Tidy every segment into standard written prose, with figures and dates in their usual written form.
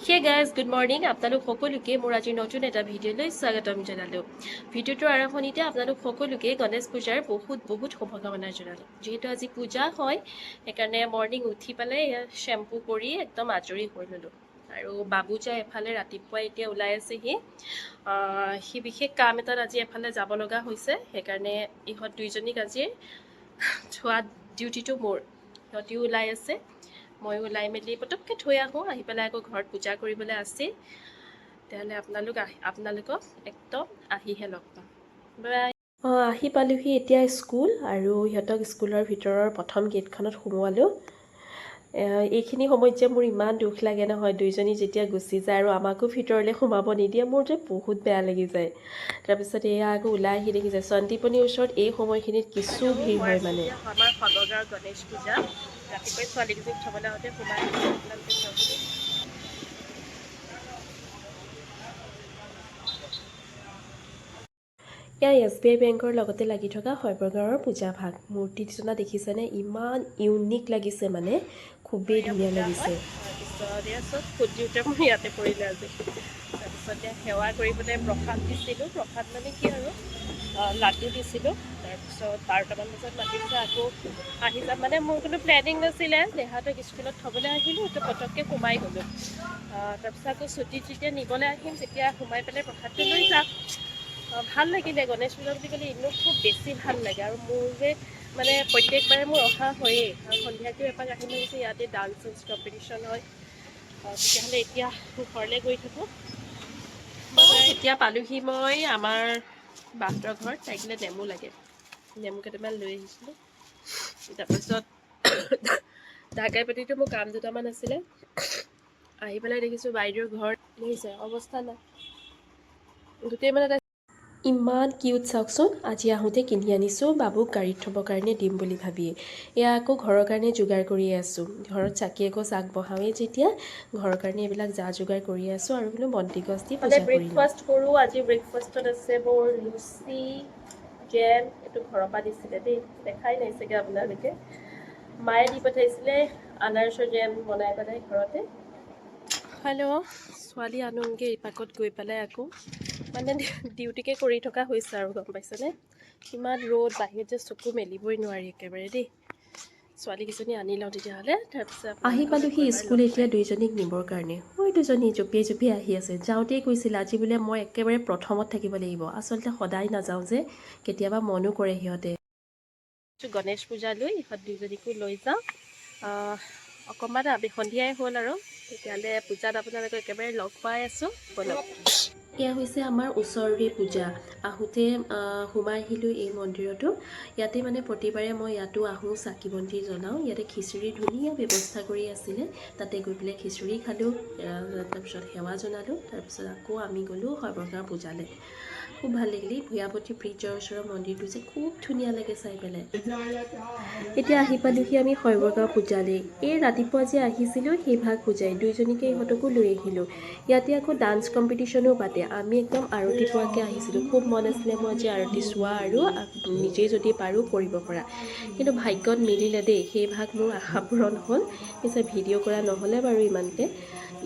Hey guys, good morning. আপোনালোক সকলোকে মোৰ আজিৰ নতুন এটা ভিডিঅ'লৈ স্বাগতম জনালোঁ। ভিডিঅ'টোৰ আৰম্ভণিতে আপোনালোক সকলোকে গণেশ পূজাৰ বহুত বহুত শুভকামনা জনালোঁ। যিহেতু আজি পূজা হয়, সেইকাৰণে মৰ্ণিং উঠি পেলাই এয়া শ্বেম্পু কৰি একদম আজৰি হৈ ল'লোঁ। আৰু বাবু যায় এফালে, ৰাতিপুৱাই এতিয়া ওলাই আছেহি। সি বিশেষ কাম এটাত আজি এফালে যাব লগা হৈছে, সেইকাৰণে ইহঁত দুইজনীক আজি থোৱা ডিউটিটো মোৰ। সিহঁতিও ওলাই আছে, ময়ো ওলাই মেলি পটককৈ থৈ আহোঁ। আহি পেলাই আকৌ ঘৰত পূজা কৰিবলৈ আছেই। তেতিয়াহ'লে আপোনালোকক একদম আহিহে লগ পাম। বাই। অঁ, আহি পালোহি এতিয়া স্কুল আৰু সিহঁতক স্কুলৰ ভিতৰৰ প্ৰথম গেটখনত সোমোৱালোঁ। এইখিনি সময়ত যে মোৰ ইমান দুখ লাগে নহয়, দুইজনী যেতিয়া গুচি যায় আৰু আমাকো ভিতৰলৈ সোমাব নিদিয়ে, মোৰ যে বহুত বেয়া লাগি যায়। তাৰপিছত এয়া আকৌ ওলাই আহি দেখিছে, সন্দীপনীৰ ওচৰত এই সময়খিনিত কিছু ভিৰ হয় মানে। আমাৰ শৱগাঁৱৰ গণেশ পূজা। ৰাতিপুৱাই ছোৱালীকেইজনীক থ'বলৈ আহোঁতে সোমাই আহিছোঁ। আপোনালোকে চাওকচোন। এয়া এছবিআই বেংকৰ লগতে লাগি থকা শৈবগাঁৱৰ পূজা ভাগ। মূৰ্তি দুজনা দেখিছেনে? ইমান ইউনিক লাগিছে, মানে খুবেই ধুনীয়া লাগিছে। তাৰপিছত এয়া চব ফুট দিওঁতে মোৰ ইয়াতে পৰিলে আজি। তাৰপিছত এয়া সেৱা কৰি পেলাই প্ৰসাদ দিছিলোঁ। প্ৰসাদ মানে কি আৰু, লাডু দিছিলোঁ। তাৰপিছত 12টামান বজাত মাতিছে, আকৌ আহি যাম। মানে মোৰ কোনো প্লেনিং নাছিলে, দেহাটোক স্কুলত থ'বলৈ আহিলোঁ, তো পটককৈ সোমাই গ'লোঁ। তাৰপিছত আকৌ ছুটীত যেতিয়া নিবলৈ আহিম, তেতিয়া সোমাই পেলাই প্ৰসাদটো লৈ যাম। ভাল লাগিলে। গণেশ পূজা বুলি ক'লে এনেও খুব বেছি ভাল লাগে। আৰু মোৰ যে মানে প্ৰত্যেকবাৰে মোৰ অহা হয়েই আৰু সন্ধিয়াকৈও এপাক আহিম ভাবিছোঁ। ইয়াতে ডান্স চান্স কম্পিটিশ্যন হয়। তেতিয়াহ'লে এতিয়া ঘৰলৈ গৈ থাকোঁ। এতিয়া পালোহি মই আমাৰ বাহঁতৰ ঘৰত। তাইকলে নেমু লাগে, নেমু কেইটামান লৈ আহিছিলোঁ। তাৰপিছত ঢাকাই পাতিতো মোৰ কাম দুটামান আছিলে। আহি পেলাই দেখিছোঁ বাইদেউৰ ঘৰত দেখিছে অৱস্থা নাই গোটেই, মানে তাই ইমান কিউট, চাওকচোন। আজি আহোঁতে কিনি আনিছোঁ, বাবুক গাড়ীত থ'বৰ কাৰণে দিম বুলি ভাবিয়ে। এয়া আকৌ ঘৰৰ কাৰণে যোগাৰ কৰিয়ে আছোঁ। ঘৰত চাকি এগছ আগবঢ়াওঁৱেই যেতিয়া, ঘৰৰ কাৰণে এইবিলাক যা যোগাৰ কৰি আছোঁ। আৰু বোলো বন্তি গছ দি মানে পূজা কৰি লওঁ। ব্ৰেকফাষ্ট কৰোঁ। আজি ব্ৰেকফাষ্টত আছে মোৰ লুচি, জেম। এইটো ঘৰৰ পৰা দিছিলে দেই, দেখাই নাই চাগে আপোনালোকে। মায়ে দি পঠাইছিলে আনাৰসৰ জেম বনাই পেলাই ঘৰতে। হেল্ল', ছোৱালী আনোগৈ ইপাকত গৈ পেলাই। আকৌ মানে ডিউটিকে কৰি থকা হৈছে আৰু, গম পাইছেনে? কিমান ৰ'দ বাহিৰত যে চকু মেলিবই নোৱাৰি একেবাৰে দেই। ছোৱালীকেইজনী আনি লওঁ তেতিয়াহ'লে, তাৰপিছত আহি আপোনালোকক পালোহি আকৌ এবাৰ স্কুল লগ এতিয়া পাম। দুইজনীক নিবৰ কাৰণে। ঐ, দুজনী জঁপিয়াই জঁপিয়াই আহি আছে। যাওঁতেই কৈছিল, আজি বোলে মই একেবাৰে প্ৰথমত থাকিব লাগিব। আচলতে সদায় নাযাওঁ যে, কেতিয়াবা মনো কৰে সিহঁতে। গণেশ পূজালৈ ইহঁত দুইজনীকো লৈ যাওঁ। অকণমান আবেলি, সন্ধিয়াই হ'ল আৰু। তেতিয়াহ'লে পূজাত আপোনালোকক একেবাৰে লগ পাই আছোঁ। ব'লক। এয়া হৈছে আমাৰ ওচৰৰে পূজা। আহোঁতে সোমাই আহিলোঁ এই মন্দিৰতো। ইয়াতে মানে প্ৰতিবাৰে মই ইয়াতো আহোঁ, চাকি বন্তি জ্বলাওঁ। ইয়াতে খিচিৰিৰ ধুনীয়া ব্যৱস্থা কৰি আছিলে, তাতে গৈ পেলাই খিচিৰি খালোঁ, তাৰপিছত সেৱা জনালোঁ। তাৰপিছত আকৌ আমি গ'লোঁ শৈবগাঁও পূজালৈ। খুব ভাল লাগিলে। এই ভূঞাপতি ব্ৰিজৰ ওচৰৰ মন্দিৰটো যে খুব ধুনীয়া লাগে চাই পেলাই। এতিয়া আহি পালোহি আমি শৈবগাঁও পূজালৈ। এই ৰাতিপুৱা যে আহিছিলোঁ সেইভাগ পূজাই। দুইজনীকে ইহঁতকো লৈ আহিলোঁ। ইয়াতে আকৌ ডান্স কম্পিটিশ্যনো পাতে। আমি একদম আৰতি পোৱাকৈ আহিছিলোঁ। খুব মন আছিলে মোৰ আজি আৰতি চোৱা আৰু নিজেই যদি পাৰোঁ কৰিব পৰা, কিন্তু ভাগ্যত মিলিলে দেই। সেই ভাগ মোৰ আশা পূৰণ হ'ল। পিছে ভিডিঅ' কৰা নহ'লে বাৰু ইমানকৈ।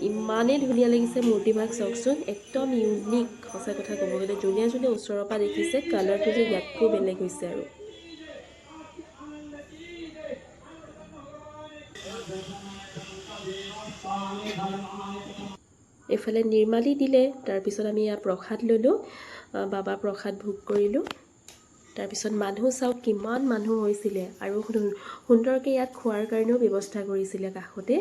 ইমানেই ধুনীয়া লাগিছে মূৰ্তিভাগ, চাওকচোন, একদম ইউনিক। সঁচা কথা ক'ব গ'লে যোনে যোনে ওচৰৰ পৰা দেখিছে, কালাৰটো যে ইয়াতকৈও বেলেগ হৈছে। আৰু এইফালে নিৰ্মালি দিলে। তাৰপিছত আমি ইয়াৰ প্ৰসাদ ল'লোঁ, বাবা প্ৰসাদ ভোগ কৰিলোঁ। তাৰপিছত মানুহ চাওক, কিমান মানুহ হৈছিলে। আৰু সুন্দৰকৈ ইয়াত খোৱাৰ কাৰণেও ব্যৱস্থা কৰিছিলে কাষতে।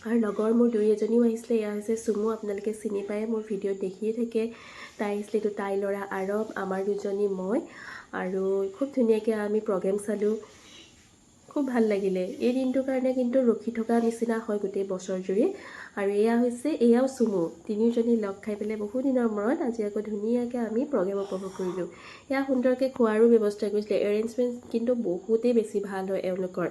আৰু লগৰ মোৰ দুই এজনীও আহিছিলে। এয়া হৈছে চুমু, আপোনালোকে চিনি পায়, মোৰ ভিডিঅ'ত দেখিয়ে থাকে। তাই আহিছিলে, এইটো তাইৰ ল'ৰা আৰৱ, আমাৰ দুজনী, মই। আৰু খুব ধুনীয়াকৈ আমি প্ৰগ্ৰেম চালোঁ, খুব ভাল লাগিলে। এই দিনটোৰ কাৰণে কিন্তু ৰখি থকা নিচিনা হয় গোটেই বছৰ জুৰি। আৰু এয়া হৈছে, এয়াও চুমু। তিনিওজনী লগ খাই পেলাই বহু দিনৰ মূৰত আজি আকৌ ধুনীয়াকৈ আমি প্ৰগ্ৰেম উপভোগ কৰিলোঁ। এয়া সুন্দৰকৈ খোৱাৰো ব্যৱস্থা কৰিছিলে। এৰেঞ্জমেণ্ট কিন্তু বহুতেই বেছি ভাল হয় এওঁলোকৰ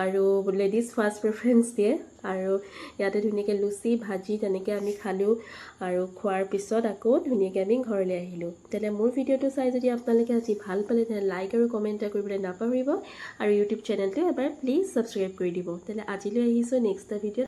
আৰু লেডিজ ফাৰ্ষ্ট প্ৰিফাৰেঞ্চ দিয়ে। আৰু ইয়াতে ধুনীয়াকৈ লুচি ভাজি তেনেকৈ আমি খালোঁ। আৰু খোৱাৰ পিছত আকৌ ধুনীয়াকৈ আমি ঘৰলৈ আহিলোঁ। তেনে মোৰ ভিডিঅ'টো চাই যদি আপোনালোকে আজি ভাল পালে, তেনে লাইক আৰু কমেণ্ট এটা কৰিবলৈ নাপাহৰিব। আৰু ইউটিউব চেনেলটো এবাৰ প্লিজ ছাবস্ক্ৰাইব কৰি দিব। তেনে আজিলৈ আহিছোঁ, নেক্সট এটা ভিডিঅ'ত।